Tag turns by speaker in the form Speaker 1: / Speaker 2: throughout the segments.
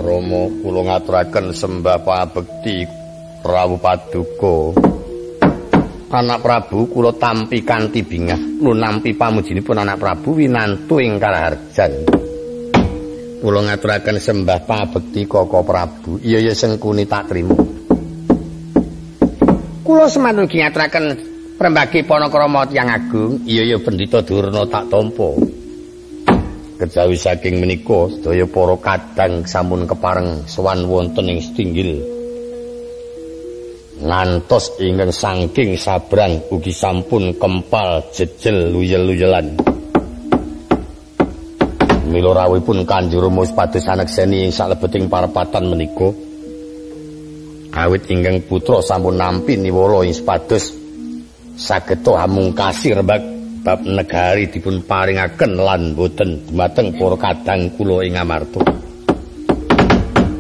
Speaker 1: Rama kula ngaturaken sembah pangabekti Prabu Paduka. Anak Prabu kula tampi kanthi bingah lunampi pamujinipun anak Prabu winantu ing karaharjan. Kula ngaturaken sembah pangabekti Koko Prabu. Iya ya Sengkuni tak trima. Kula semanten ugi ngaturaken prembagi panakrama tiyang agung. Iya ya Pendhita Durna tak tampa. Kejawi saking menika sedaya para kadang sampun kepareng sowan wonten ing Stinggil. Ngantos ingkang saking sabrang ugi sampun kempal jejel luyel-luyelan. Mila rawuhipun Kanjeng Rama supados anekseni ing salebeting parepatan menika. Awit ingkang putra sampun nampi niwala ing supados sageta hamungkasi rembag bab negari dipun paringaken lan boten dumateng para kadang kula ing Amarta.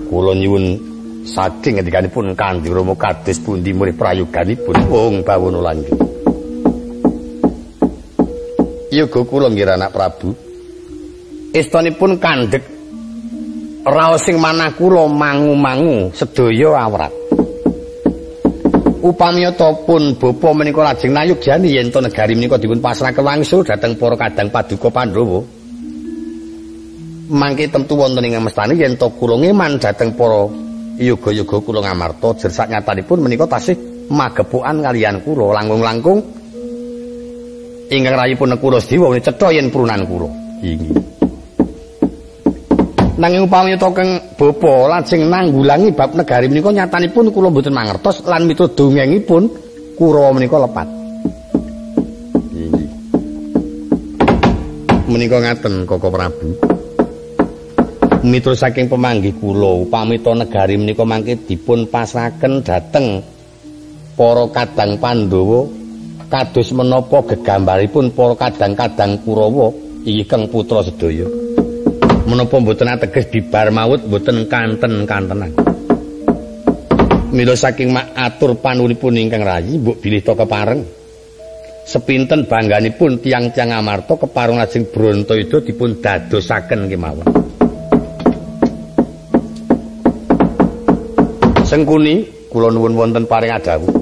Speaker 1: Kula nyuwun saking ngendikanipun Kanjeng Rama kados pundi murih prayoganipun wong bawana langgeng. Yoga kula nggih anak Prabu. Istanipun kandhek raos sing manah kula mangu-mangu sedaya awrat. Upamiyata pun bapa menika lajeng nayugyani yen to negari menika dipun pasrahaken wangsul dhateng para kadang paduka Pandhawa. Mangke temtu wonten ing mestani yen to kula ngeman dhateng para yoga-yoga kula Ngamarta jer saknyatanipun menika tasih magepokan kaliyan kula langkung-langkung ingkang rayipun Nekura Sediwa cetha yen prunan kula. Inggih. Nanging upami keng bapa lajeng nanggulangi bab negari menika nyatanipun kula mboten mangertos lan miturut dongengipun Kurawa menika lepat. Inggih. Menika ngaten Koko Prabu. Miturut saking pemanggih kula upami ta negari menika mangke dipun pasrahaken dhateng para kadang Pandhawa kados menapa gegambaripun para kadang-kadang Kurawa inggih keng putra sedaya. Menapa mboten ateges bibar maut mboten kanten-kantenan. Mila saking atur panunipun ingkang rayi mbok bilih ta kepareng. Sepinten bangganipun tiyang-tiyang Amarta kepareng lajeng Brontoyuda dipun dadosaken kemawon. Sengkuni kula nuwun wonten paring adhawuh.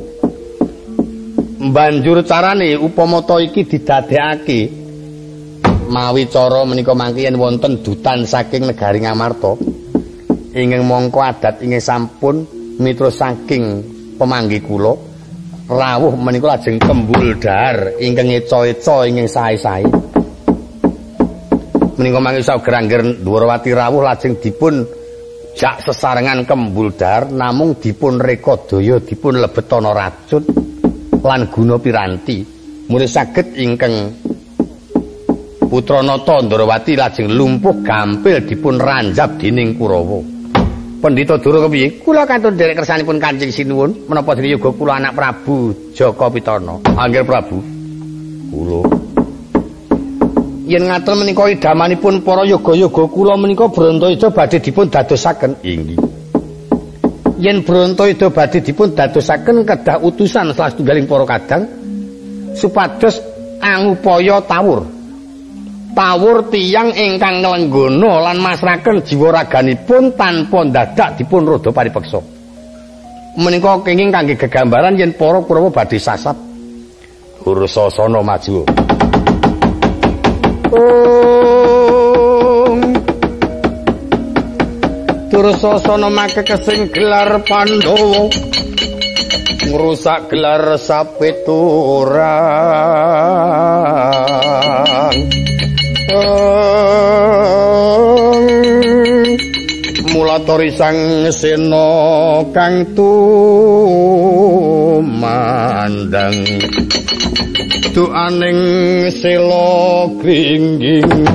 Speaker 1: Banjur carane upama ta iki didadekake mawi cara menika mangke yen wonten dutan saking negari Ngamarta ingkang mongko adat ingkang sampun mitra saking pemanggih kula rawuh menika lajeng kembul dahar ingkang eca-eca ingkang sae-sae menika mangke sauger-angger Dwarawati rawuh lajeng dipun jak sesarengan kembul dahar namung dipun rekodaya dipun lebetana racun lan guna piranti mulih saged ingkang Putra Nata Ndrawati lajeng lumpuh gampil dipun ranjap dening Kurawa. Pendhita Dura kepiye? Kula kantun nderek kersanipun Kanjeng Sinuwun menapa dene yoga kula anak Prabu Jaka Pitana. Anggir Prabu. Kula. Yen ngaten menika idamanipun para yoga-yoga kula menika Brontoyuda badhe dipun dadosaken. Inggih. Yen Brontoyuda badhe dipun dadosaken kedah utusan salah setunggaling para kadang supados angupaya tawur. Tawur tiyang ingkang nglenggana lan masraken jiwa raganipun tanpa ndadak dipun roda paripeksa. Menika kenging kangge gegambaran yen para Kurawa badhe sasat. Dursasana maju. Ong Dursasana makekesing gelar Pandhawa ngrusak gelar sapiturang. Mulatori sang sena kang tumandang duaning sela gringging.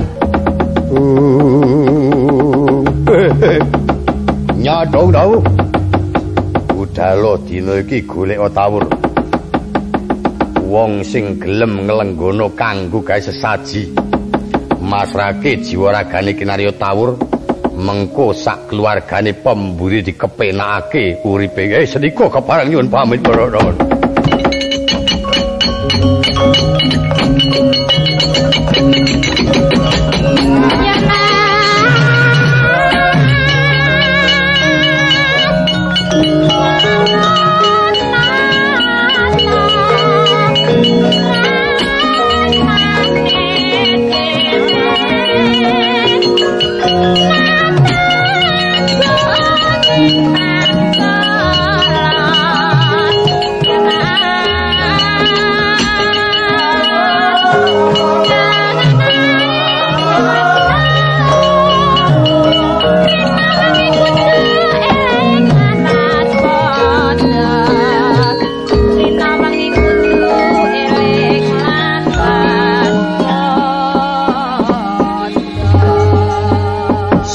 Speaker 1: Nyadong dawuh budhalo dina iki golek tawur wong sing gelem nglenggana kanggo gawe sesaji masrake jiwa ragane kinarya tawur mengko sak keluargane pemburi dikepenakake uripe. Senika kepareng nyuwun pamit para nuwun.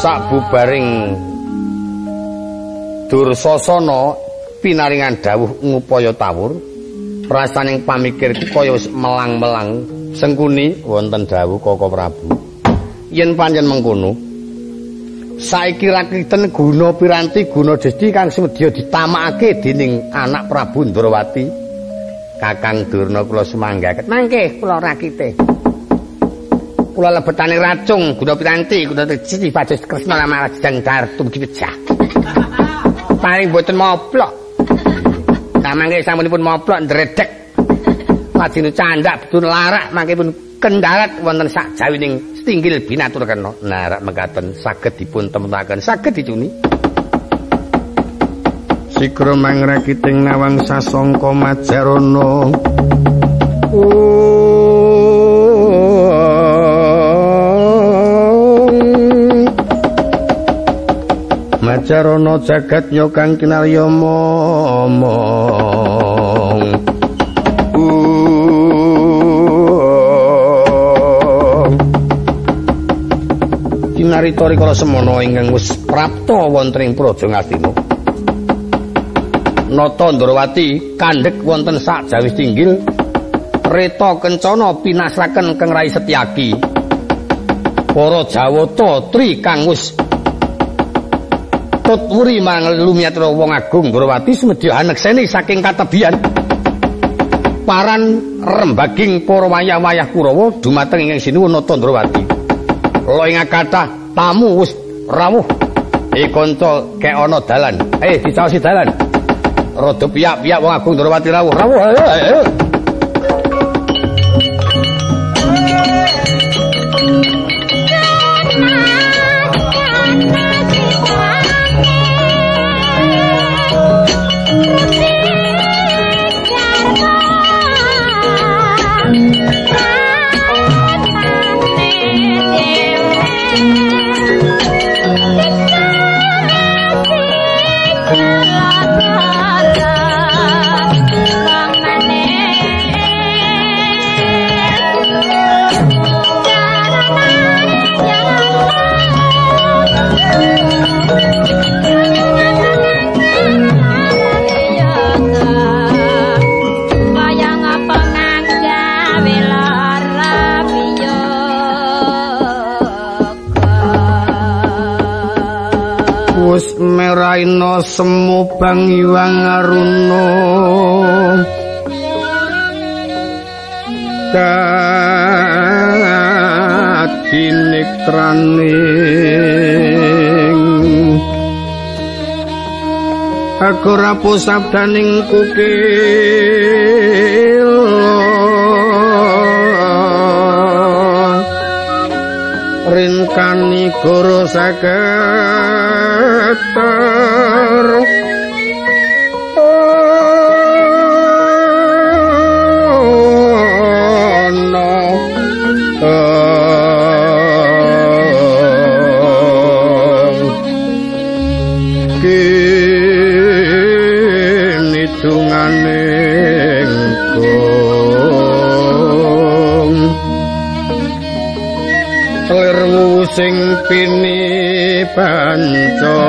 Speaker 1: Sabubaring Dursasana pinaringan dawuh ngupaya tawur, rasaning pamikirku kaya wis melang-melang. Sengkuni wonten dawuh Koko Prabu. Yen pancen mengkono, saiki rakiten guna piranti guna desti kang sumedya ditamakake dening anak Prabu Ndrawati. Kakang Durna kula sumanggaken. Mangke kula rakite. Kula lebetane racung guna piranti guna desti pados Kresna Lamarajang Dartum dipejah. Paling mboten moplok. Samangke sampunipun moplok ndredeg. Lajeng candak bedun larak mangke pun kendarat wonten sak jawining setinggil binatur kena. Narak mekaten saged dipun temtokaken, saged dicuni.
Speaker 2: Sikra mangrakiting nawang sasangka majarana. Majarana jagat nya kang kinarya momong.
Speaker 1: Kinarita rikala semana ingkang wis prapta wonten ing Praja Ngastina. Nata Ndrawati kandhek wonten sak jawis tinggil Reta Kencana pinasraken keng Rai Setyaki. Para Jawata tri kang wis tutwuri marang lumiyatra wong agung Ndrawati sumedya anekseni saking katebian. Paran rembaging para wayah-wayah Kurawa dumateng ingkang sinuwun Nata Ndrawati. Lo ing kathah tamu wis rawuh. Kanca kek ana dalan. Dicaosi dalan. Rada piyak-piyak wong agung Ndrawati rawuh. Rawuh. Ayo.
Speaker 2: Wis meraina semu bang iwang aruna dadi netraning aku rapuh sabdaning kukil rinkani guru saketer ana kini dungane kong lerwu sing pini panca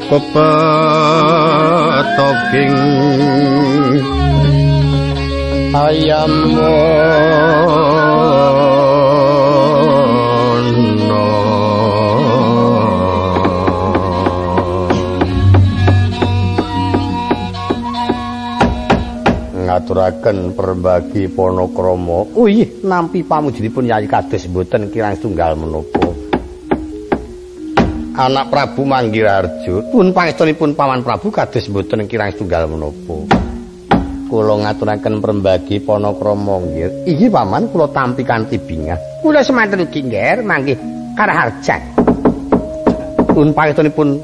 Speaker 2: kepetoking ayam
Speaker 1: ngaturaken perbagi panakrama. Uyih nampi pamujinipun Yayi kados mboten kirang setunggal menapa. Anak Prabu Manggiraharjo pun pangestunipun Paman Prabu kados mboten kirang setunggal menapa. Kula ngaturaken perembagi panakrama nggih. Inggih Paman, kula tampi kanthi bingah. Kula semanten ugi nggih manggih karaharjan. Pun pangestunipun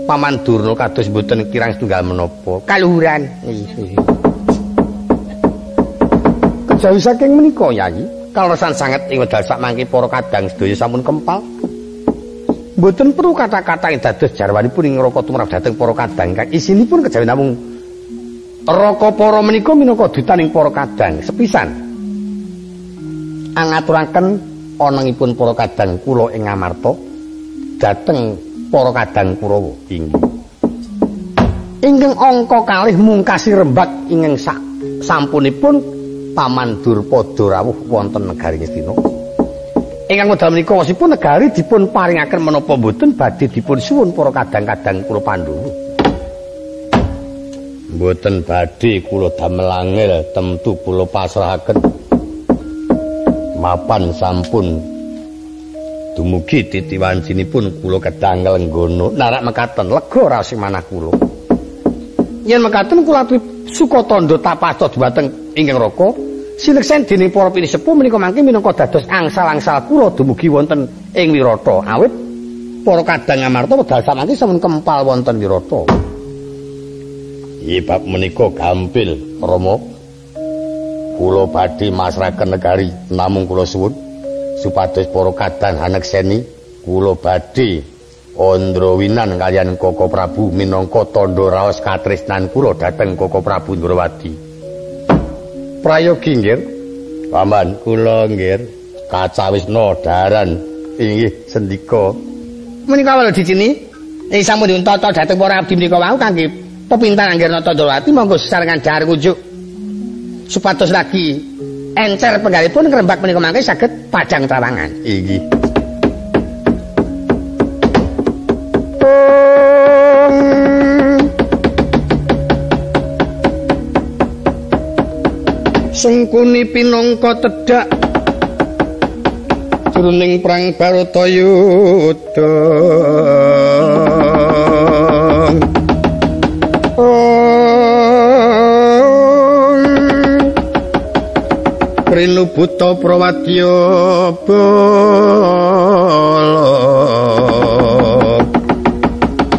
Speaker 1: Paman Durna kados mboten kirang setunggal menapa. Kaluhuran. Nggih. Kejawi saking menika Yayi, kaleresan sanget ing wedal sakmangke para kadang sedaya sampun kempal. Mboten perlu kata-kata ing dados jarwanipun ing neraka tumrap dhateng para kadang kang isinipun kejawi namung Raka para menika minangka dutaning para kadang sepisan. Angaturaken onengipun para kadang kula ing Ngamarta dhateng para kadang Kurawa inggih. Ingkang angka kalih mungkasi rembag ingkang sampunipun Paman Durpada rawuh wonten negari Ngastina. Ingkang wekdal menika wasipun negari dipun paringaken menapa mboten badhe dipun suwun para kadang-kadang kula Pandhawa. Mboten badhe kula damel angel temtu kula pasrahaken. Mapan sampun dumugi titi wancinipun kula kedah nglenggana. Narak mekaten lega raos ing manah kula. Yen mekaten kula aturi suka tandha tapasta dhumateng ingkang raka sineksen dening para pinisepuh menika mangke minangka dados angsal-angsal kula dumugi wonten ing Wirata. Awit para kadang Ngamarta wekdal samangke sampun kempal wonten Wirata. Nggih bab menika gampil Rama. Kula badhe masrahaken negari namung kula suwun supados para kadang hanekseni kula badhe andrawinan kaliyan Koko Prabu minangka tandha raos katresnan kula dhateng Koko Prabu Ndrawati. Prayogi nggih. Paman kula nggih kacawisna daran inggih sendika.
Speaker 2: Menika wau dicini sampun dipun tata dhateng para abdi menika wau kangge pepintan Anggir Nata Ndrawati monggo sesarengan dahar kunjuk supados lagi encer penggalipun ngrembak menika mangke saged padhang trawangan.
Speaker 1: Inggih.
Speaker 2: Sengkuni pinangka tedhak jroning perang Baratayuda. Rinubuta prawadya bala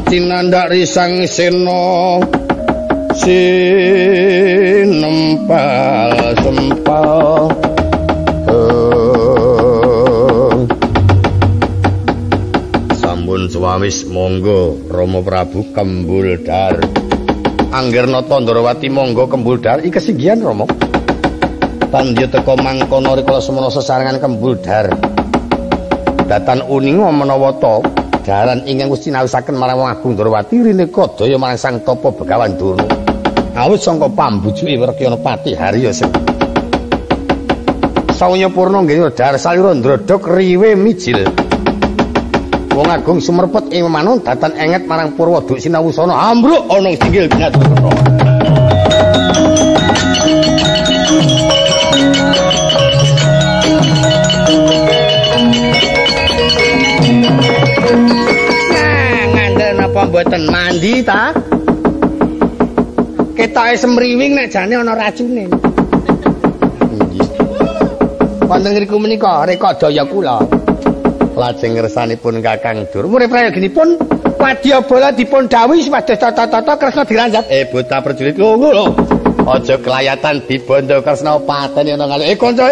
Speaker 2: tinandak risang sena sinempal sempal.
Speaker 1: Sampun suwawis monggo Rama Prabu kembul dar. Angger Nata Ndrawati monggo kembul dar iki kesinggihan Rama. Pandya teka mangkono rikala semana sesarengan kembul dar. Datan uninga menawa ta daran ingkang wis cinawisaken marang wong agung Ndrawati rineka daya marang Sang Tapa Begawan Durna. Awit sangka pambujuke Werkyana Pati Harya sing Sawunya purna nggih dar salira ndrodhok riwe mijil. Wong agung sumerpet ing memanon datan enget marang Purwa Duk Sinawusana ambruk ana ing singgil binatang.
Speaker 2: Nah, ngandel napa mboten mandi ta? Ketoke semriwing nek jane ana racune.
Speaker 1: Inggih.
Speaker 2: Wonten ngriku menika rekadaya kula.
Speaker 1: Lajeng ngersanipun Kakang Dur.
Speaker 2: Murid prayoginipun wadyabala dipun dawuhi supados tata-tata Kresna diranjat.
Speaker 1: Bocah prajurit lungu lho. Aja kelayatan dibondo Kresna pateni ana ngalih. Kanca.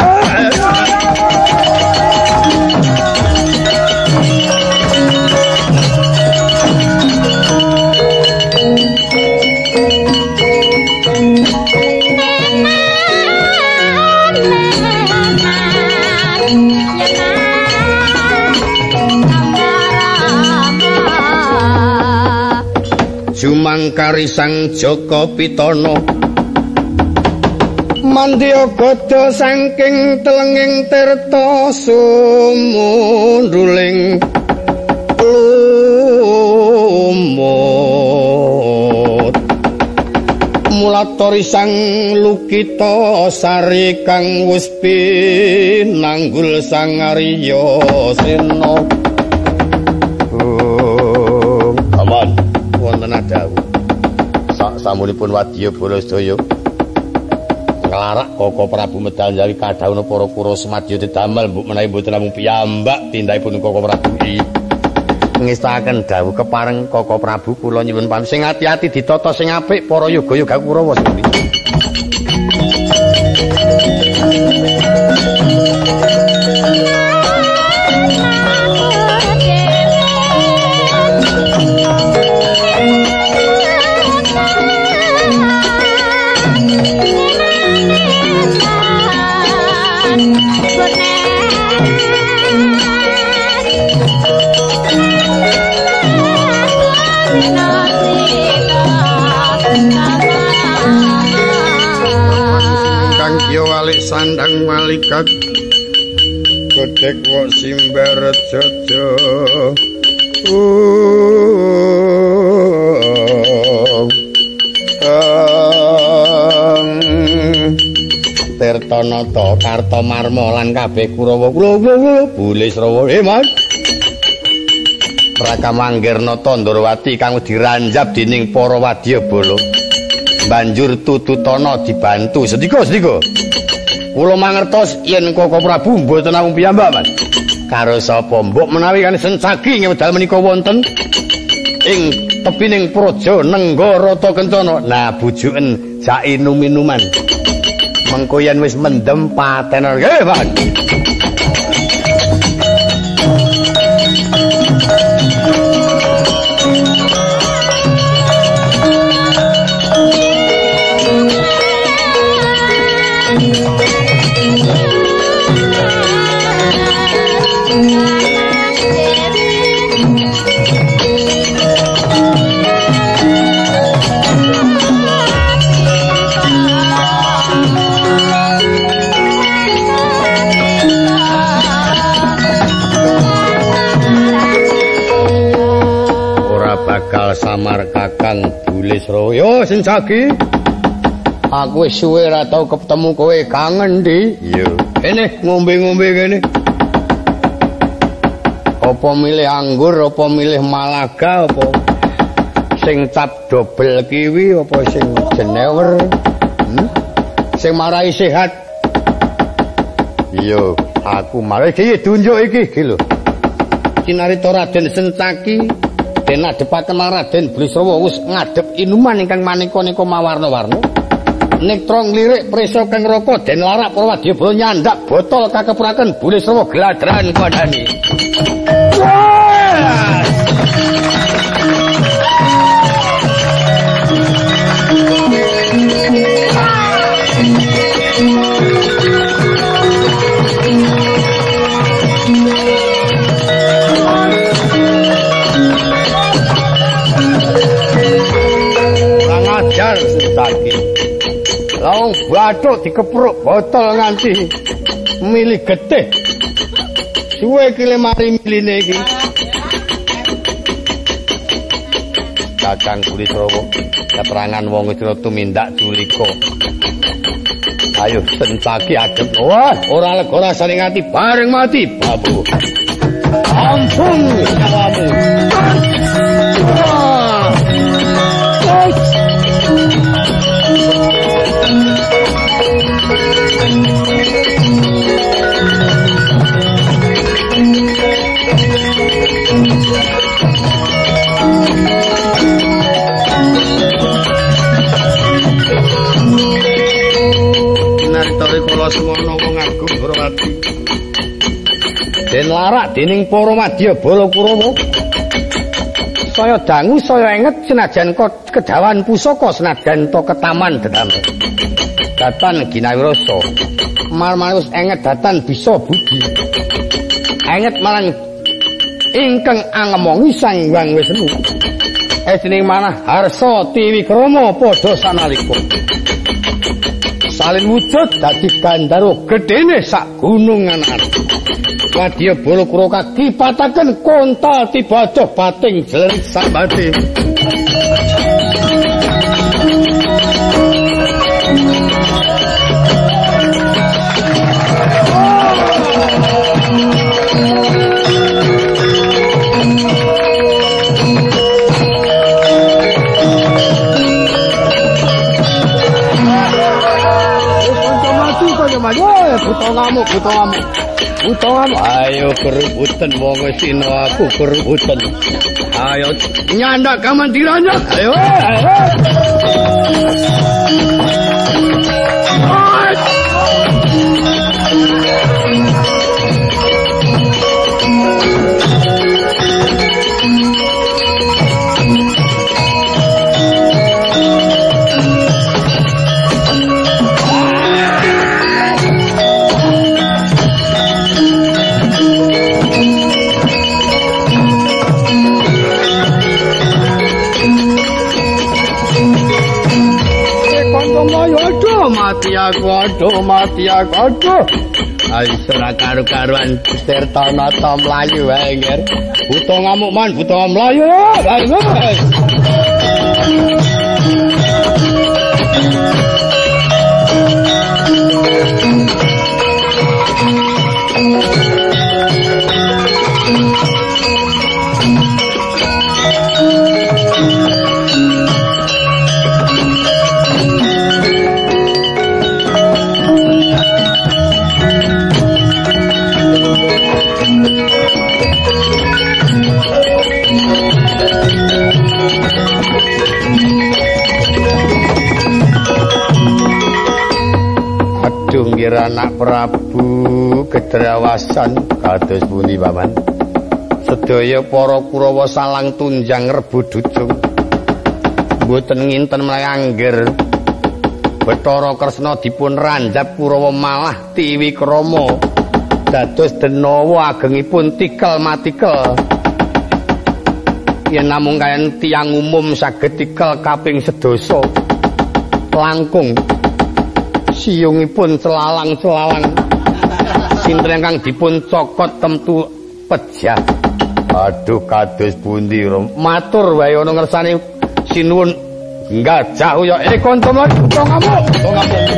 Speaker 2: Jumangkari Sang Jaka Pitana mandya gada saking telenging tirta sumundhuling lumut mulatori sang lukita sari kang wis pinanggul Sang Arya Sena.
Speaker 1: Aman wonten dawuh sak samunipun wadya bala sedaya nglarak Koko Prabu medal njawi kadhawuhna para Kurawa semadya didamel mbok menawi mboten namung piyambak tindakipun Koko Prabu iki ngestakaken dawuh kepareng Koko Prabu kula nyuwun pamit sing ati-ati ditata sing apik para yoga-yoga Kurawa sendiri. walik sandang walikat kodhek wok simbar jojo. Tirtanata Kartamarma lan kabeh Kurawa kula Bulisrawa. Mas Raka Manggirnata Ndorowati kang diranjap dening para wadyabala. Banjur tututana dibantu. Sendika, sendika. Kula mangertos yen Koko Prabu mboten namung piyambak, Mas. Karo sapa? Mbok menawi kan Sencaki ing wekdal menika wonten ing tepining praja Nenggarata Kencana. Nah, bujuken jak inum-inuman. Mengko yen wis mendem paten. Nggih, Pak. Bakal samar Kakang Bulisrawa. Yo Sencaki. Aku wis suwe ora tau ketemu kowe, kangen di. Iya. Kene ngombe-ngombe kene. Apa milih anggur, apa milih Malaga, apa sing cap dobel kiwi, apa sing jenewer? Sing marai sehat. Iya, aku marai iki dunjuk iki iki lho. Cinarita Raden Sencaki den adepaken Raden Bulisrawa wis ngadhep inuman ingkang maneka-neka mawarna-warna. Nektra nglirik prisa kang raka den larak para wadyabala nyandak botol kakepuraken Bulisrawa gladran kandhane. Ajar Sencaki. Lawang bathuk dikepruk botol nganti milih getih. Suwe iki le mari miline iki. Kakang Bulisrawa keterangan wong Wisnu tumindak culika. Ayo Sencaki adep. Wah, ora lega rasane nganti bareng mati, babu. Ampun nyawamu. Naritore kala semono wong agung Ndorowati. Den larak dening para wadyabala Kurawa. Saya dangu saya enget senajan kedawan pusaka senajan to ketaman dedame. Datan ginawirasa. Marmane wis enget datan bisa budi. Enget marang ingkang angemongi Sang Hyang Wisnu. Dening manah Harsa Tiwikrama padha sanalika. Salin wujud dadi gandharwa gedene sak gunungan anak. Wadyabala Kurawa kipataken konta tiba bating jlerit sambate. Buta ngamuk, buta ngamuk. Ayo kerubutan wong Sina, aku kerubutan. Ayo nyandak kamandirannya. Ayo. Ayo. Mati aku, aduh mati aku, aduh. Ayo ora karu-karuan Tirtanata mlayu wae, Nger. Buta ngamuk man, buta mlayu. Ayo. Aduh nggih anak Prabu kedrawasan kados pundi paman. Sedaya para Kurawa salang tunjang Rebo Dujung. Mboten nginten menawi angger Bathara Kresna dipun ranjap Kurawa malah tiwikrama dados denawa agengipun tikel matikel. Yen namung kayan tiyang umum saged tikel kaping sedasa langkung. Siyungipun celalang-celalang. Sinten ingkang dipun cokot temtu pejah. Aduh kados pundi matur wae ana ngersane sinuwun gajah ya kanca mlayu ngamuk ngamuk.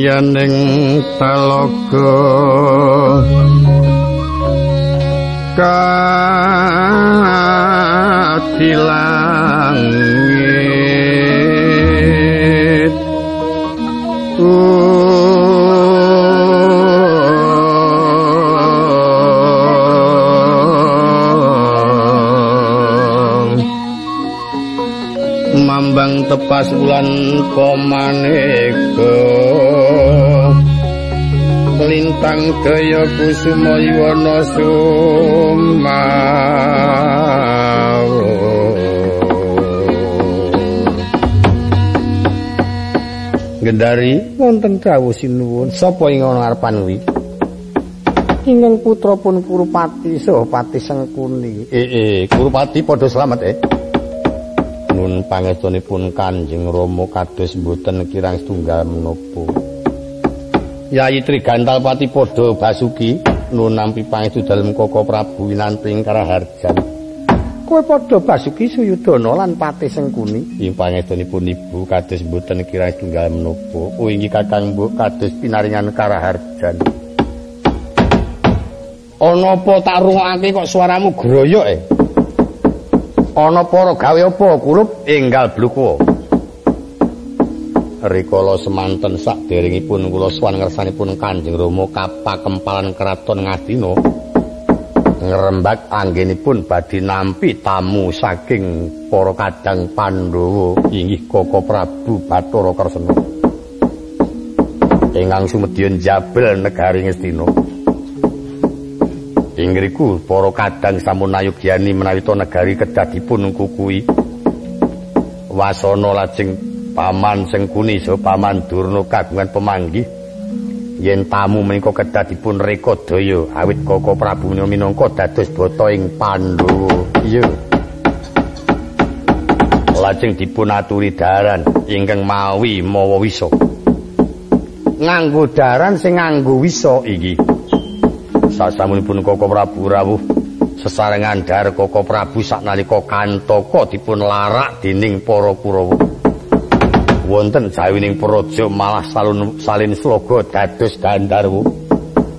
Speaker 1: Yaning talaga kadilangit mambang tepas wulan pamaneka lintang daya kusuma yuwana sumawur. Gendari wonten dawuh sinuwun sapa ing ana ngarepan kuwi? Ingkang putra pun Kurupati saha Pati Sengkuni. Kurupati padha slamet Nun pangestunipun Kanjeng Rama kados mboten kirang setunggal menapa. Yayi Trigantalpati padha basuki nun nampi pangestu dalem Koko Prabu winanti ing Karaharjan. Kowe padha basuki Suyudana lan Patih Sengkuni. Ing pangestunipun ibu kados mboten kirang setunggal menapa. Oh inggih Kakang Mbok kados pinaringan Karaharjan. Ana apa tak rungokake kok suaramu groyok e? Ana para gawe apa kulup enggal bluku. Rikala semanten sakderengipun kula sowan ngersanipun Kanjeng Rama kapakempalan kraton Ngastina ngrembak anggenipun badhe nampi tamu saking para kadang Pandhawa inggih Koko Prabu Bathara Kresna ingkang sumedya njabel negari Ngastina. Ing ngriku para kadang sampun nayogyani menawi ta negari kedah dipun kukuhi. Wasana lajeng Paman Sengkuni saha Paman Durna kagungan pemanggih yen tamu menika kedah dipun rekodaya awit Koko Prabu minangka dados bata ing Pandhawa. Iya. Lajeng dipun aturi daharan ingkang mawi mawa wisa. Nganggo daharan sing nganggo wisa iki. Sasampunipun Koko Prabu rawuh sesarengan dhahar Koko Prabu saknalika kantaka dipun larak dening para Kurawa. Wonten jawining praja malah salin sloga dados Gandharwa.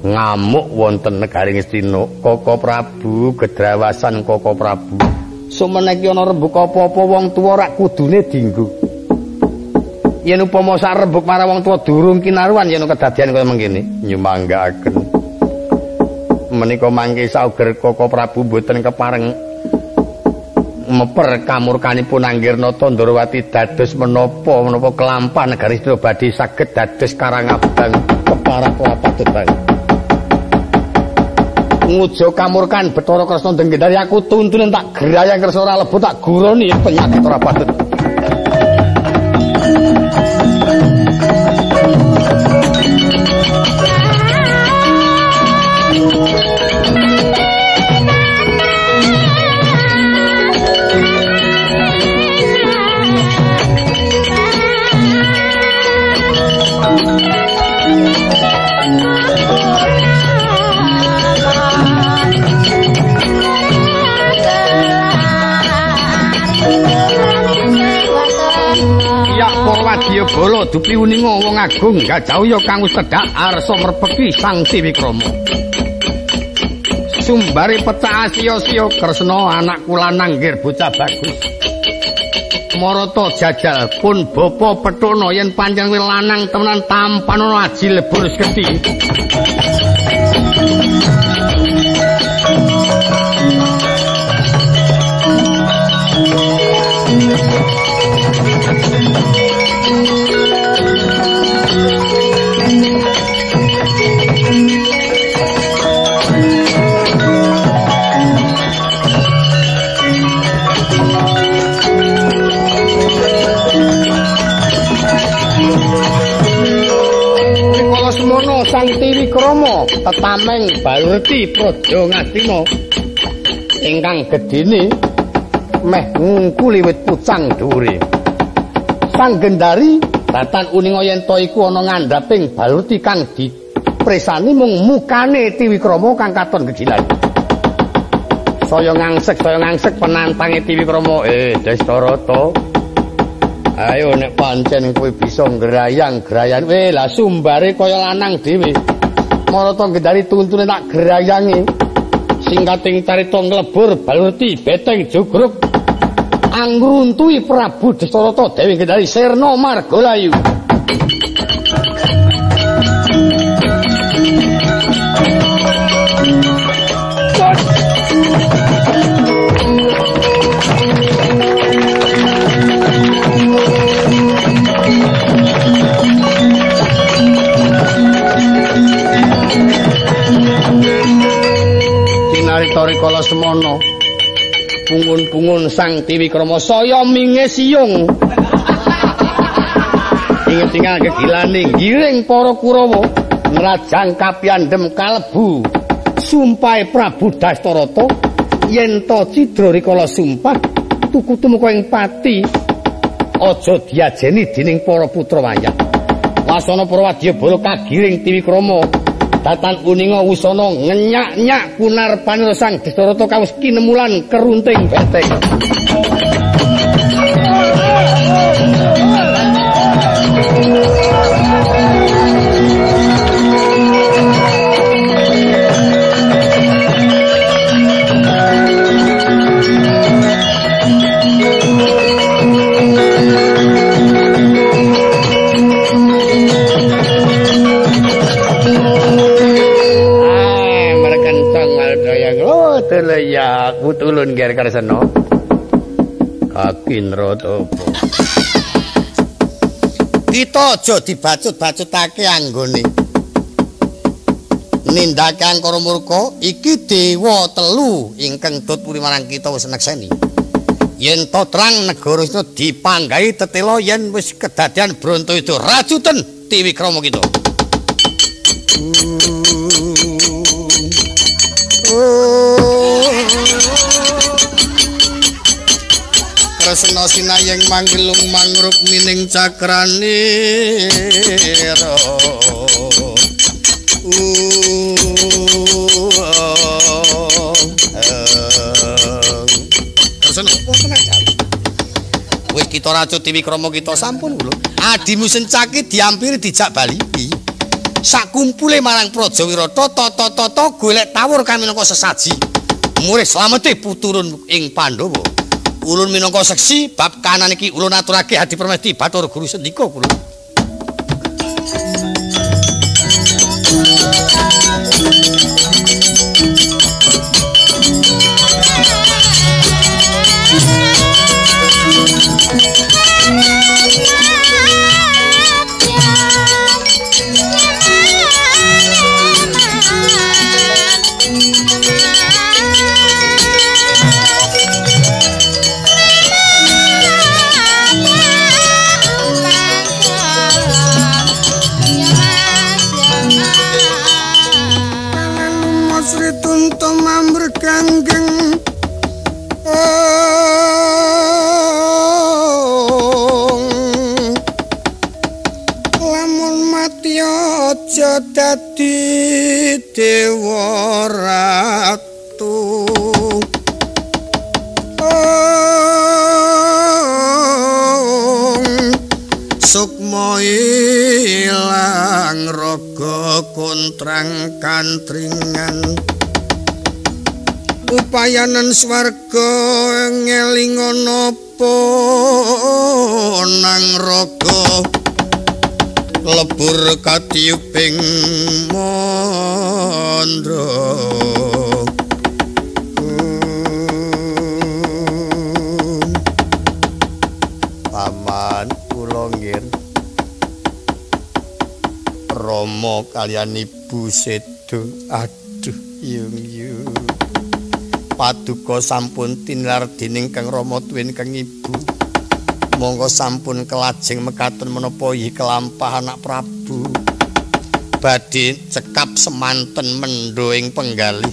Speaker 1: Ngamuk wonten negari Ngastina. Koko Prabu gedrawasan Koko Prabu. Sumene iki ana rembug apa-apa wong tuwa rak kudune dinggo. Yen upama sak rembug marang wong tuwa durung kinaruan yen kedadian kaya mengkene nyumanggaaken. Menika mangke sauger Koko Prabu mboten kepareng meper kamurkanipun Anggirnata Ndrawati dados menapa menapa kelampah negari Astina badhe saged dados Karangabang keparak lapat bang. Ngujo kamurkan Bathara Kresna Denggendari aku tuntunan tak gerayang Kresna ora lebur tak guroni penyakit ora patut. Wadya bala dupi uninga wong agung gajauya kang wis tedhak arsa merpeki Sang Tiwikrama. Sumbare pecah sia-sia Kresna anakku lanang nggir bocah bagus. Marata jajal pun bapa pethukna yen pancen kowe lanang temenan tampanana aji lebur gedhi. Sang Tiwikrama tetameng Balurti Praja Ngastina ingkang gedene meh ngungkuli wit pucang dhuwure. Sang Gendari datan uninga yen ta iku ana ngandhaping Balurti kang dipresani mung mukane Tiwikrama kang katon gegilan. Saya ngangsek penantange Tiwikrama, Dastarata. Ayo nek pancen kowe bisa ngrayang-grayan. Lah sumbare kaya lanang dhewe. Marata Gendari tuntune tak grayangi. Singkating carita nglebur Balurti beteng jugruk angruntuhi Prabu Dastarata Dewi Gendari sirna margalayu. Cinarita rikala semana pungun-pungun Sang Tiwikrama saya minge siyung. Inget tinggal gegilane giring para Kurawa ngrajang kapiyandhem kalebu sumpahe Prabu Dastarata yen ta cidra rikala sumpah tuku tumeka ing pati aja diajeni dening para putra wayah. Wasana para wadyabala kagiring Tiwikrama datan uninga wusana ngenyak-nyak kunar panira Sang Dastarata kawis kinemulan kerunting beteng. Ya, aku tulun ger Kresna. Kakinrata apa? Kita aja dibacut-bacutake anggone nindakake angkara murka iki dewa telu ingkang tut puri marang kita wis nekseni. Yen to terang negara Astina dipanggahi tetela yen wis kedadian Brontoyuda rajuten Tiwikrama kita. Kresna Antasena sinayeng manggelung mangrukmining cakranira. Wis kita racuti wikrama kita sampun kula. Adimu Sencaki diampiri dijak bali. Sakumpule marang Praja Wirata tata-tata golek tawur kang minangka sesaji. Murih slamete puturun ing Pandhawa. Ulun minangka seksi bab kanan iki ulun aturake Hadi Permesti Bathara Guru sendika kula. Dadi dewa ratu sukma ilang raga kontrang kantringan upayanan swarga ngelingono apa nang raga lebur katiyuping mandra. Paman kula nggih Rama kaliyan ibu sedo. Aduh yung yung paduka sampun tinar dening Kang Rama tuwin Kang Ibu. Monggo sampun kelajeng mekaten menapa yi kelampah anak Prabu. Badhe cekap semanten mendho ing penggalih.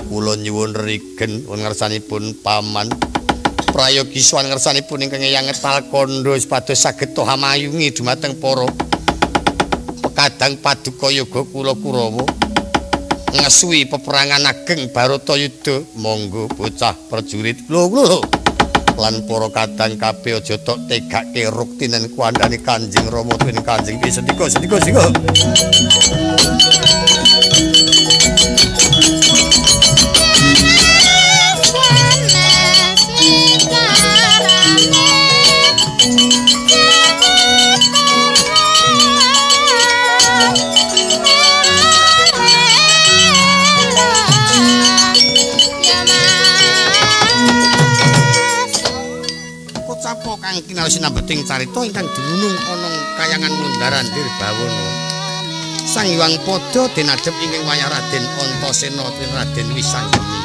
Speaker 1: Kula nyuwun rigen ngersanipun paman. Prayogi sowan ngersanipun ingkang Eyang Ngetal Kandha supados saged toha mayungi dumateng para pekadang paduka yoga kula Kurawa. Ngesuwi peperangan ageng Baratayuda. Monggo bocah prajurit lho lan para kadang kabeh aja tok tegake ruktinen kuandhane Kanjeng Rama tuwin Kanjeng sendika sendika sendika. Kang kinal sinambeting carita ingkang dunung ana kayangan Mundaran Dirbawana. Sang Hyang Pada dinadhep ing wayah Raden Antasena tuwin Raden Wisanggeni.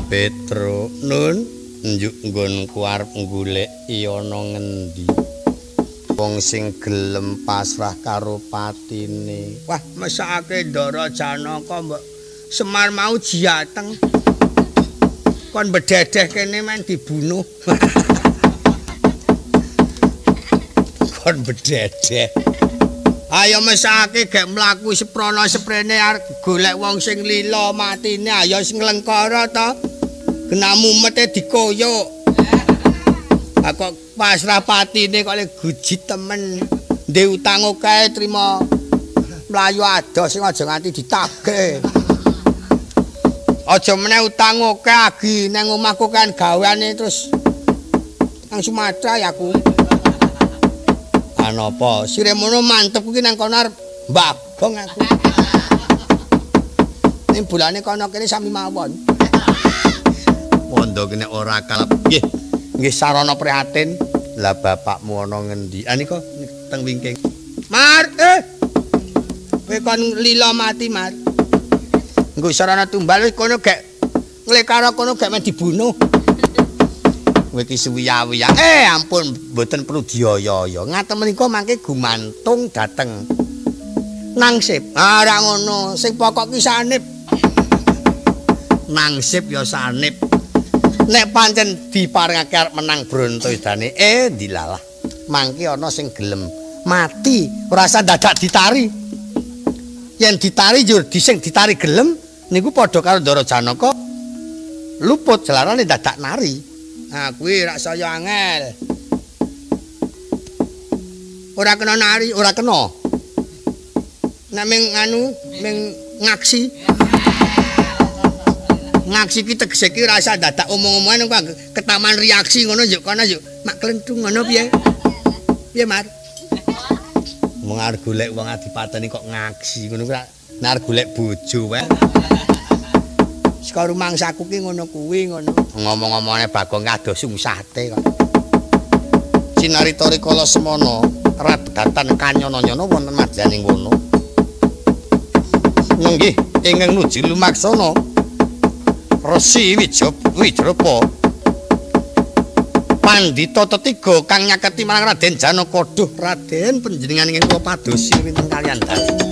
Speaker 1: Petro nun njuk nggonku arep goleki ana ngendi wong sing gelem pasrah karo patine.
Speaker 2: Wah, mesakake Ndara Janaka mbok Semar mau jiyateng. Kon bededeh kene men dibunuh. Kon bededeh. Ayo mesake gek mlaku seprana seprene arep golek wong sing lila matine ayo sing nglengkara to. Kena mumete dikoyok. Ah kok pasrah patine kok le gujit temen. Ndek utang akeh trima mlayu adoh sing aja nganti ditagih. Aja meneh utang akeh agi nang omahku kan gaweane terus nang Sumatera ya aku. Napa sire mono mantep kuwi nang kono arep mbagong aku. Ning bulane kono kene sami mawon. Wondo kene ora kalep. Nggih, nggih sarana prihatin. Lah bapakmu ana ngendi? Ah nika teng wingking. Mar, kowe kon lila mati, Mar. Nggo sarana tumbal wis kono gek nglekara kono gek men dibunuh. Kowe iki suwiya-wiya. Ampun mboten perlu dioyo-oyo. Ngaten menika mangke gumantung dhateng nangsip. Ah ora ngono, sing pokok ki sanip. Nangsip ya sanip. Nek pancen diparengake arep menang Brontoyudane, dilalah. Mangke ana sing gelem mati, ora usah dadak ditari. Yen ditari njur sing ditari gelem niku padha karo Ndara Janaka luput jelarane dadak nari. Nah, kuwi rak saya angel. Ora kena nari, ora kena. Nek ming anu, ming ngaksi. Ngaksi ki tegese ki ora usah dadak omong-omongan kok ketaman reaksi ngono yo kono yo mak klenthung ngono piye? Piye, Mar? Wong arep golek wong adipateni kok ngaksi ngono kuwi nek arep golek bojo wae. Saka rumangsaku ki ngono kuwi ngono. Ngomong-ngomongane Bagong kados sungsate kok. Sinarita rikala semana radatan kanyono-nyono wonten madyaning wana. Nenggih ingkang nuju lumaksana Resi Wijrapa pandhita tetiga kang nyaketi marang Raden Janaka. Duh Raden, panjenengan ingkang kula padosi winten kaliyan dalu.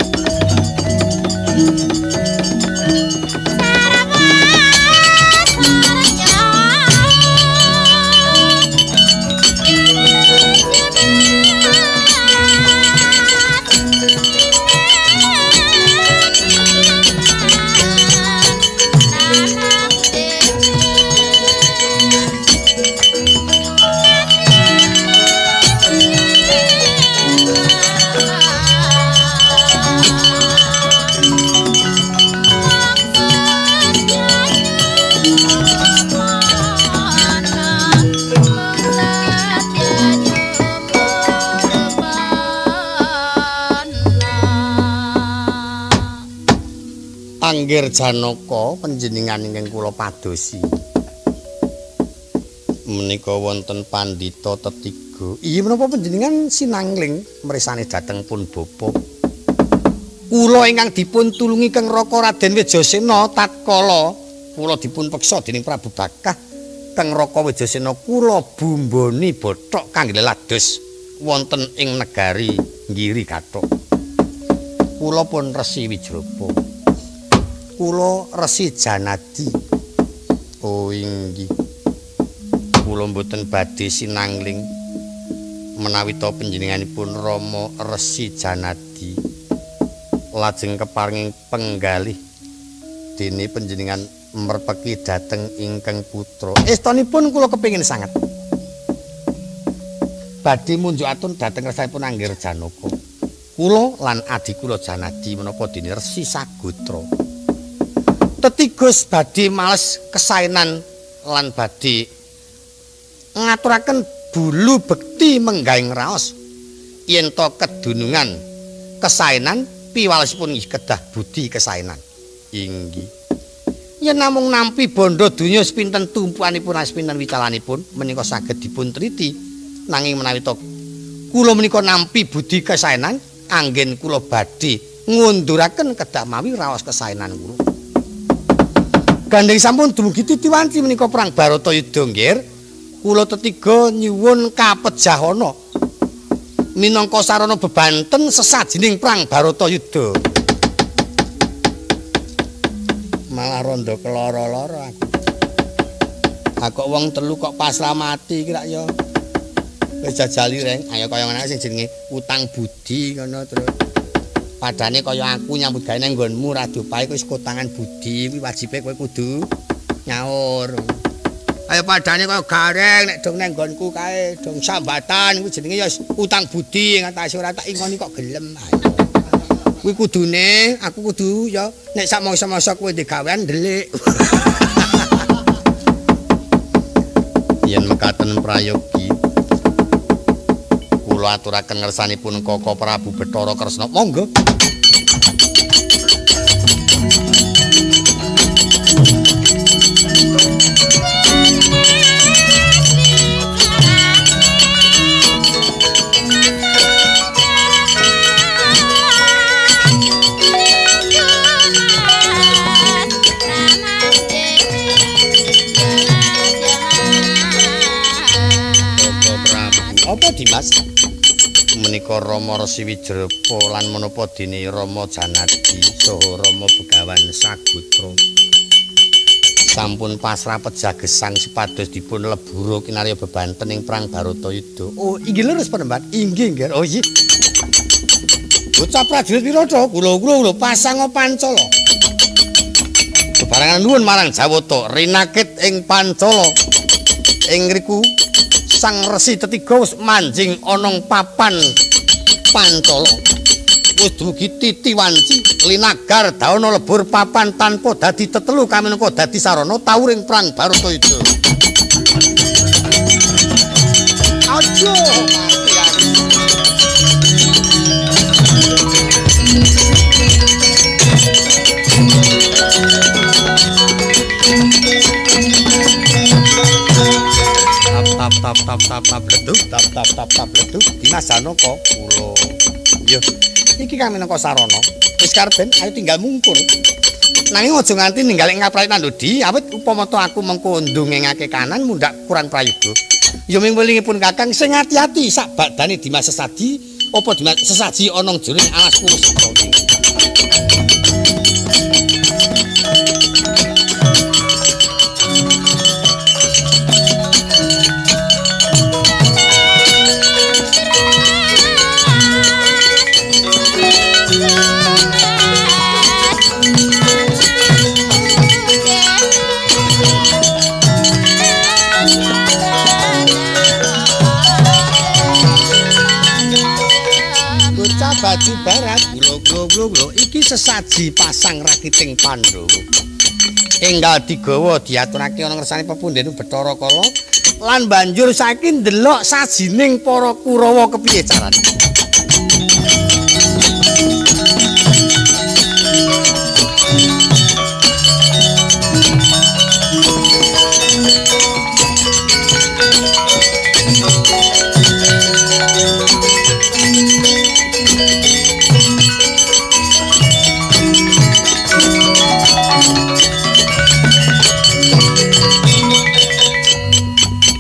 Speaker 2: Anggir Janaka panjenengan ingkang kula padosi menika wonten pandhita tetiga. Iya menapa panjenengan sinangling mresane dhateng pun bapa kula ingkang dipun tulungi Kang Raka Raden Wijayasena tatkala kula dipun peksa dening Prabu Bakah. Kang Raka Wijayasena kula bumboni bothok kangge lados wonten ing negari Giri Gathuk. Kula pun Resi Wijrapa, kula Resi Janadi. Oh inggih, kula mboten badhe sinangling menawi ta panjenenganipun Rama Resi Janadi lajeng keparinging penggalih dene panjenengan merpeki dhateng ingkang putra. Estonipun kula kepingin sanget badhe munjuk atun dhateng kersanipun Anggir Janaka. Kula lan adi kula Janadi menapa dene Resi Sagotra tetigus badhe males kesaenan lan badhe ngaturaken bulu bekti menggaing raos yen to kedunungan kesaenan piwalesipun nggih kedah budi kesaenan. Inggih. Yen namung nampi bondo donya sepinten tumpukanipun sepinten wicalanipun menika saged dipun triti, nanging menawi to kula menika nampi budi kesaenan anggen kula badhe ngunduraken kedah mawi raos kesaenan kula. Gandeng sampun dumugi titiwanci menika perang Baratayuda nggih. Kula tetiga nyuwun kapejahana minangka sarana bebanten sesajining perang Baratayuda. Malah rondo keloro-loro aku. Ha kok wong telu kok pasrah mati iki rak ya. Wis jajali reng, ayo kaya ngene sing jenenge utang budi ngono terus. Padane kaya aku nyambut gawe nang nggonmu ra diopahi wis kotangan budi kuwi wajibe kowe kudu nyaur. Ayo padane kaya gareng nek dong nang nggonku kae dong sambatan kuwi jenenge ya utang budi ngatasi ora tak ingoni kok gelem. Kuwi kudune aku kudu ya nek sak mangsa-mangsa kowe ndek gawean ndelik.
Speaker 1: Yen mekaten prayogi kula aturaken ngersanipun Koko Prabu Bathara Kresna.
Speaker 2: Monggo. Apa Dimas?
Speaker 1: Menika Rama Resi Wijrapa lan menapa dene Rama Janadi saha Rama Begawan Sagotra sampun pasrah pejagesang supados dipun lebura kinarya bebanten ing perang Baratayuda.
Speaker 2: Oh, inggih leres penemban. Inggih, nggih. Oh iya. Bocah prajurit Wirata kula-kula pasang pancala.
Speaker 1: Bebarengan nuwun marang Jawata rinakit ing Pancala. Ing ngriku Sang Resi Tetiga wis manjing ana papan Pancala. Wis dumugi titi wanci linagar dawana lebur papan tanpa dadi tetelu kaminangka dadi sarana tawuring perang Baratayuda.
Speaker 2: Aduh, mati aku.
Speaker 1: Tap tap tap tap tap leduk tap tap tap tap leduk Dimas Janaka kula.
Speaker 2: Yo, iki kang minangka sarana. Wis karben ayo tinggal mungkur. Nanging aja nganti ninggal ing ngaprae Nandudi, awit upama to aku mengko ndongengake kanan mundhak kurang prayoga. Ya ming welingipun Kakang sing ati-ati sak badane Dimas Sesaji, apa Dimas Sesaji ana jroning alas Kurusaka. Baju barat glo-glo-glo iki sesaji pasang rakiting Pandhawa. Enggal digawa diaturake ana ngersane pepundhen Bathara Kala lan banjur saiki ndelok sajining para Kurawa kepiye carane.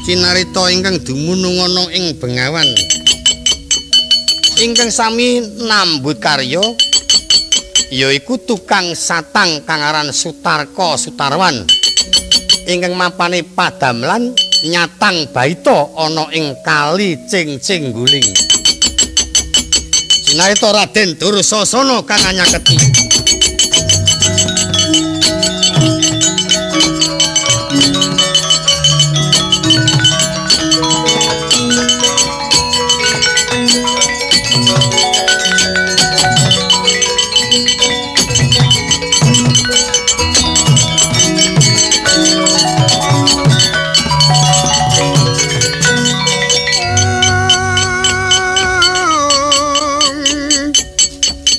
Speaker 2: Cinarita ingkang dumunung ana ing Bengawan ingkang sami nambut karya yaiku tukang satang kang aran Sutarka Sutarwan ingkang mapane padamlan nyatang baita ana ing kali Cing-cing Guling. Cinarita Raden Dursasana kang anyaketi.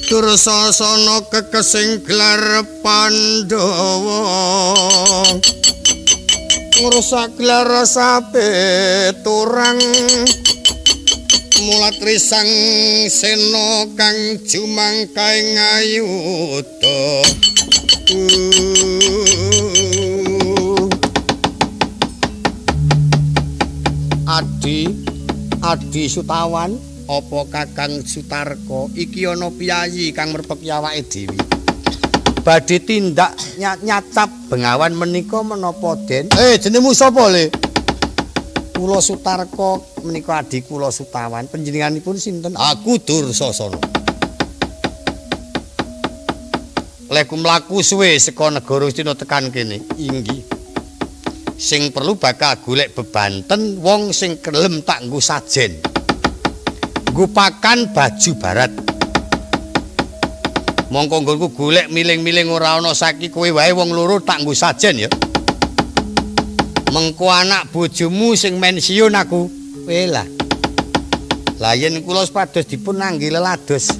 Speaker 1: Dursasana kekesing gelar Pandhawa ngrusak gelar sapeturang mulat risang sena kang jumangkae ngayuda.
Speaker 2: Adi Adi Sutawan apa Kakang Sutarka iki ana piyayi kang merpeki awake dhewe.
Speaker 1: Badhe tindak nyacap Bengawan menika menapa, Den? Jenengmu sapa, Le? Kula Sutarka, menika adi kula Sutawan. Panjenenganipun sinten? Aku Dursasana. Leku mlaku suwe saka negara Astina tekan kene. Inggih. Sing perlu bakal golek bebanten wong sing kelem tak nggo sajen. Nggo pakan baju barat. Mongko nggonku golek miling-miling ora ana saiki kowe wae wong loro tak nggo sajen ya. Mengko anak bojomu sing mensiun aku. Kowe lah. Lah yen kula sepados dipun angge lelados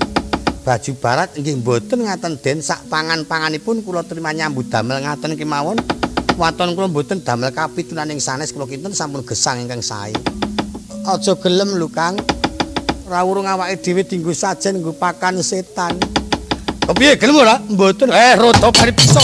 Speaker 1: baju barat nggih mboten ngaten Den, sak pangan-panganipun kula terima nyambut damel ngaten kemawon. Waton kula mboten damel kapitunaning sanes kula kinten sampun gesang ingkang sae. Aja gelem lho Kang. Ora urung awake dhewe dienggo sajen nggo pakan setan. Kepiye gelem ora? Mboten. Rada bari piso.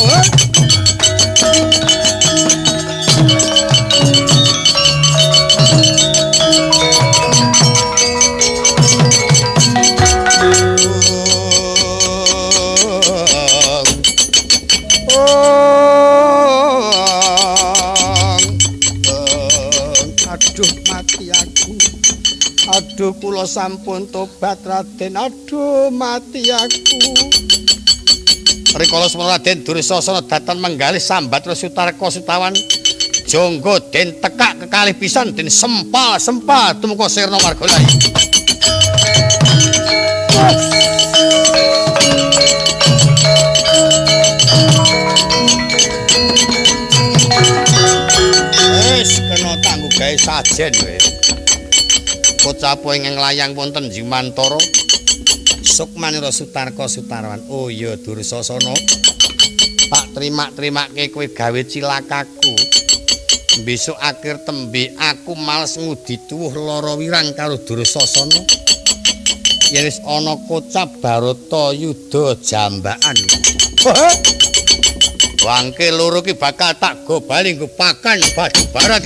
Speaker 1: Aduh mati aku. Aduh kula sampun tobat Raden. Aduh mati aku. Rikala semono Raden Dursasana datan menggalih sambat Sutarka Sutawan. Jonggo den tekak kekalih pisan den sempal-sempal tumeka sirna margolai. Wis kena tanggo gawe sajen kowe. Kocap ing layang wonten Jumantara. Sukmanira Sutarka Sutarwan. Oh iya Dursasana. Tak terima-terimake kowe gawe cilakaku. Besok akhir tembe aku males ngudi tuwuh lara wirang karo Dursasana. Yen wis ana kocap Baratayuda jambakan. Wangke loro ki bakal tak go bali nggo pakan baju barat.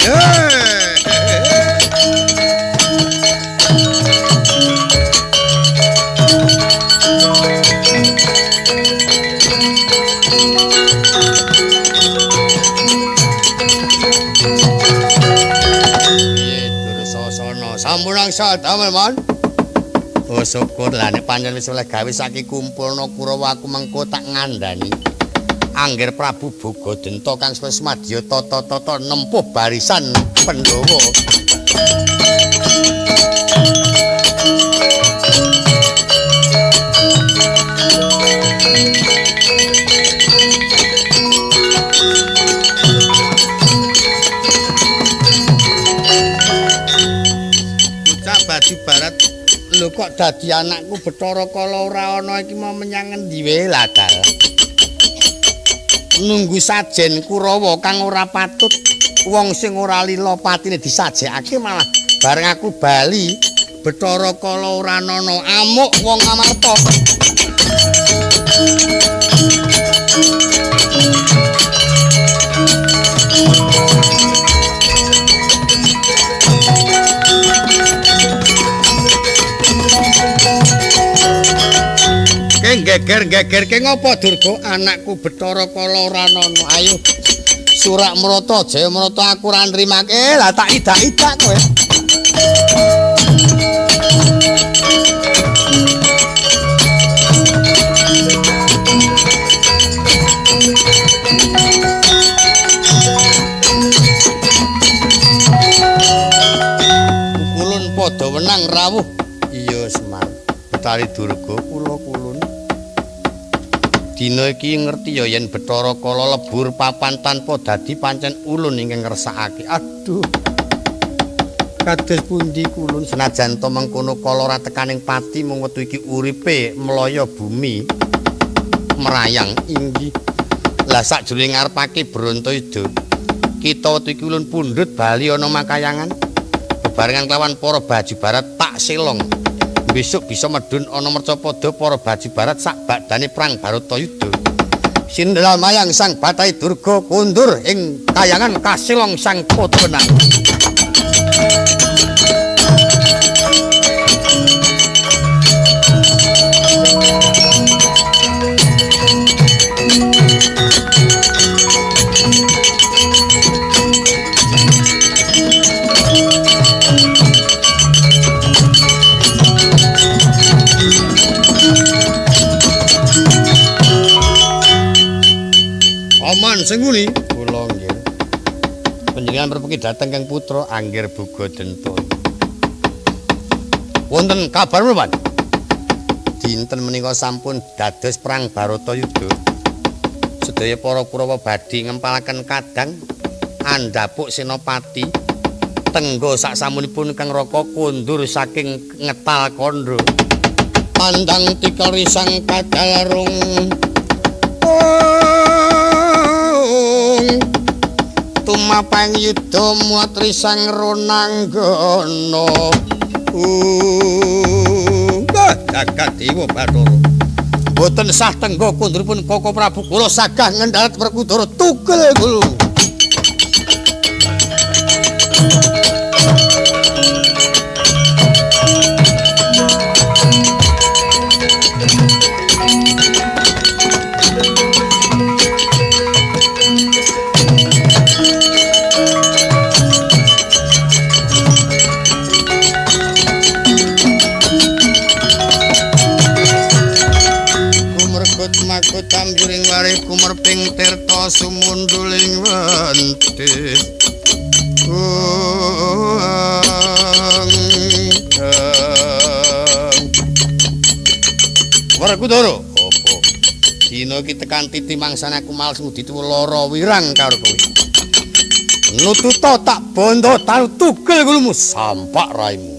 Speaker 1: Piye Dursasana? Sampun angsal damel, Mon. Oh syukur lah nek pancen wis oleh gawe saiki kumpulna Kurawa aku mengko tak ngandani. Angger Prabu Bogodenta kang wis madya tata-tata nempuh barisan Pandhawa. Bocah baju barat lho kok dadi anakku Bathara Kala ora ana iki mau menyang ngendi wae lah dal. Nunggu sajen Kurawa kang ora patut wong sing ora lila patine disajekake malah bareng aku bali Bathara Kala ora ana amuk wong Amarta. Geger-gegerke ngopo Durga anakku Bathara Kala ora ana. Ayo surak mrata jaya mrata aku ora nrimake. Lah tak idak-idak kowe. Kulun padha wenang rawuh. Iya Semar. Bathari Durga kula kulun. Dina iki ngerti ya yen Bathara Kala lebur papan tanpa dadi pancen ulun ingkang ngersakake. Aduh. Kados pundi kulun senajan to mengkono kala ora tekaning pati mung wektu iki uripe mlaya bumi merayang inggih. Lah sakjroning ngarepake Brontoyuda kita wektu iki ulun pundhut bali ana makayangan bebarengan kelawan para baju barat tak selong. Besok bisa medun ana mercapada para baju barat sak bakdane perang Baratayuda. Sindral mayang sang Bathari Durga kundur ing kayangan kasilong sang putra wenang. Sengkuni? Kula nggih. Panjenengan prepeki dhateng Kang Putra Angger Buga Denta. Wonten kabar menapa? Dinten menika sampun dados perang Baratayuda. Sedaya para Kurawa badhe ngempalaken kadang andhapuk senopati. Tenggo saksamunipun Kang Raka kondur saking ngetal kandha. Pandang tikel risang kadalarung. Tumapang yuda muat risang ronanggana. Jagat Dewa Bathara. Mboten sah tenggo konduripun Koko Prabu kula sagah ngendhalet Werkudara tugel gulu. Tamjuring warih kumerping tirta sumunduling wentis. Werkudara, apa? Dina iki tekan titi mangsane aku males nguditi lara wirang karo kowe. Nututa tak bondo tanu tugel gulumu sampak raimu.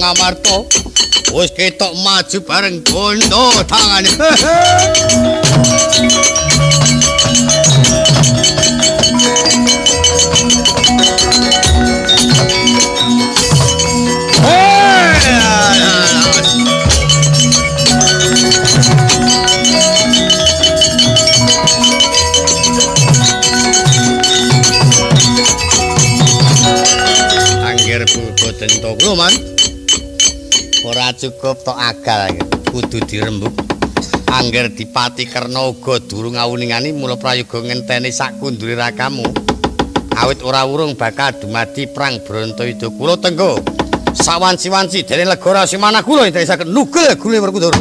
Speaker 1: Ngamarta wis ketok maju bareng bondo tangane. Angger buka dento kula man. Ora cukup tok agal kudu dirembuk. Angger dipati Karna uga durung awuningani mula prayoga ngenteni sak kundure rakamu. Awit ora urung bakal dumadi perang Bratayuda kula tenggo. Sawanci-wanci dene legara simana kula ingkang saged nugel gule Werkudara.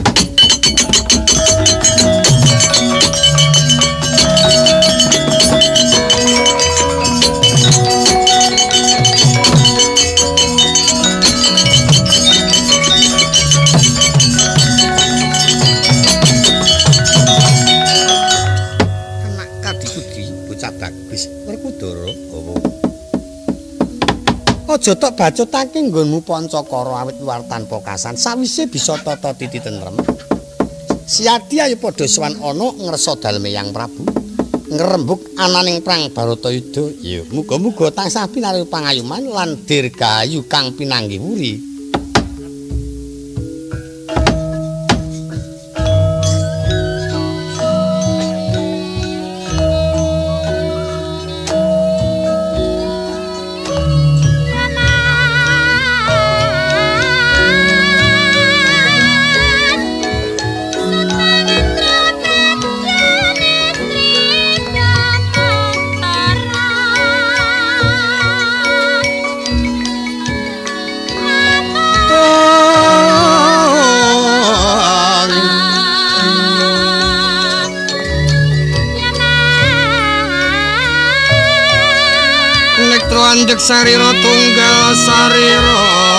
Speaker 1: Aja tok bacotake nggonmu Pancakara awit luar tanpa kasan sawise bisa tata titi tentrem. Siadi ayo padha sowan ana ngresa daleme Yang Prabu ngrembug ananing perang Baratayuda. Ya muga-muga tansah pinaringan pangayuman lan dirgahayu kang pinanggih wuri.
Speaker 3: Mama. Injek sarira tunggal sarira.